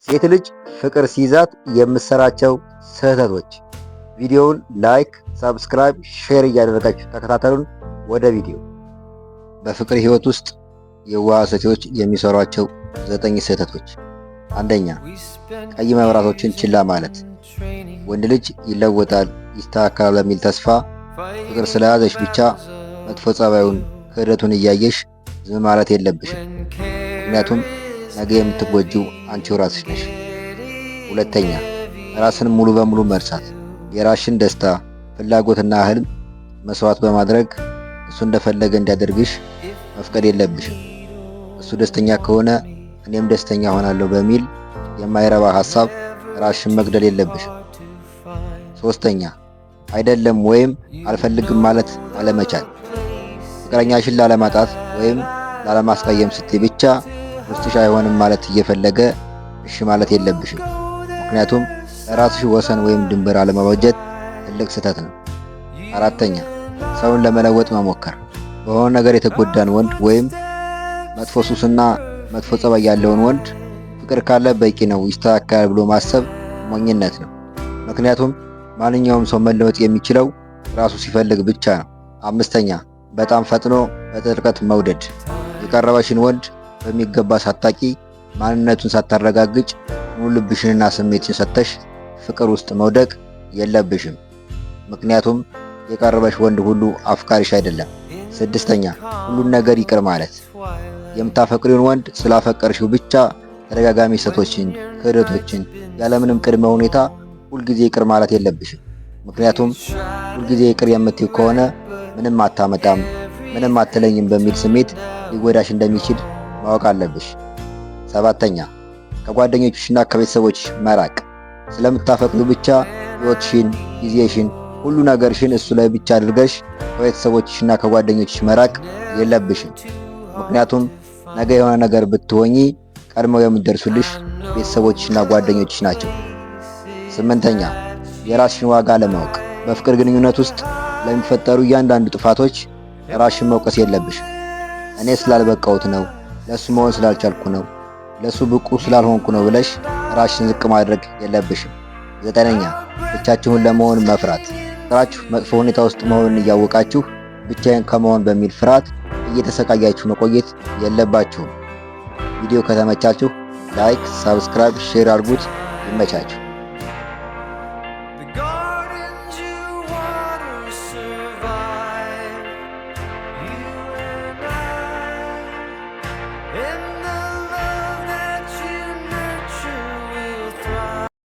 ሴት ልጅ ፍቅር ሲይዛት የምትሰራቸው ስህተቶች። ቪዲዮውን like፣ subscribe፣ share እያደረጋችሁ ተከታተሉን። ወደ ቪዲዮ። በፍቅር ህይወት ውስጥ የዋህ ሴቶች የሚሰሯቸው ዘጠኝ ስህተቶች። አንደኛ፣ ቀይ መብራቶችን ችላ ማለት። ወንድ ልጅ ይለወጣል፣ ይስተካከላል በሚል ተስፋ ፍቅር ስለያዘሽ ብቻ መጥፎ ጸባዩን፣ ክህደቱን እያየሽ ዝም ማለት የለብሽም። ምክንያቱም ነገ የምትጎጂው አንቺው ራስሽ ነሽ። ሁለተኛ፣ ራስን ሙሉ በሙሉ መርሳት። የራስሽን ደስታ፣ ፍላጎትና ህልም መስዋዕት በማድረግ እሱ እንደፈለገ እንዲያደርግሽ መፍቀድ የለብሽም። እሱ ደስተኛ ከሆነ እኔም ደስተኛ ሆናለሁ በሚል የማይረባ ሀሳብ ራስሽን መግደል የለብሽም። ሶስተኛ፣ አይደለም ወይም አልፈልግም ማለት አለመቻል። ፍቅረኛሽን ላለማጣት ወይም ላለማስቀየም ስትይ ብቻ ውስጥሽ አይሆንም ማለት እየፈለገ እሺ ማለት የለብሽም። ምክንያቱም ለራስሽ ወሰን ወይም ድንበር አለማበጀት ትልቅ ስህተት ነው። አራተኛ፣ ሰውን ለመለወጥ መሞከር። በሆነ ነገር የተጎዳን ወንድ ወይም መጥፎ ሱስና መጥፎ ጸባይ ያለውን ወንድ ፍቅር ካለ በቂ ነው፣ ይስተካከላል ብሎ ማሰብ ሞኝነት ነው። ምክንያቱም ማንኛውም ሰው መለወጥ የሚችለው ራሱ ሲፈልግ ብቻ ነው። አምስተኛ፣ በጣም ፈጥኖ በጥልቀት መውደድ። የቀረበሽን ወንድ በሚገባ ሳታቂ፣ ማንነቱን ሳታረጋግጭ ሙሉ ልብሽንና ስሜትሽን ሰጥተሽ ፍቅር ውስጥ መውደቅ የለብሽም። ምክንያቱም የቀረበሽ ወንድ ሁሉ አፍቃሪሽ አይደለም። ስድስተኛ፣ ሁሉን ነገር ይቅር ማለት። የምታፈቅሪውን ወንድ ስላፈቀርሽው ብቻ ተደጋጋሚ ስህተቶችን፣ ክህደቶችን ያለምንም ቅድመ ሁኔታ ሁልጊዜ ይቅር ማለት የለብሽም። ምክንያቱም ሁልጊዜ ይቅር የምትይው ከሆነ ምንም አታመጣም፣ ምንም አትለኝም በሚል ስሜት ሊጎዳሽ እንደሚችል ማወቅ አለብሽ። ሰባተኛ፣ ከጓደኞችሽና ከቤተሰቦችሽ መራቅ። ስለምታፈቅሪው ብቻ ሕይወትሽን፣ ጊዜሽን፣ ሁሉ ነገርሽን እሱ ላይ ብቻ አድርገሽ ከቤተሰቦችሽና ከጓደኞችሽ መራቅ የለብሽም። ምክንያቱም ነገ የሆነ ነገር ብትሆኚ ቀድመው የሚደርሱልሽ ቤተሰቦችሽና ጓደኞችሽ ናቸው። ስምንተኛ፣ የራስሽን ዋጋ አለማወቅ። በፍቅር ግንኙነት ውስጥ ለሚፈጠሩ እያንዳንዱ ጥፋቶች ራስሽን መውቀስ የለብሽም። እኔ ስላልበቃሁት ነው፣ ለሱ መሆን ስላልቻልኩ ነው፣ ለሱ ብቁ ስላልሆንኩ ነው ብለሽ ራስሽን ዝቅ ማድረግ የለብሽም። ዘጠነኛ፣ ብቻችሁን ለመሆን መፍራት። ፍቅራችሁ መጥፎ ሁኔታ ውስጥ መሆኑን እያወቃችሁ ብቻዬን ከመሆን በሚል ፍርሃት እየተሰቃያችሁ መቆየት የለባችሁም። ቪዲዮ ከተመቻችሁ like፣ subscribe፣ share አድርጉት። ይመቻችሁ።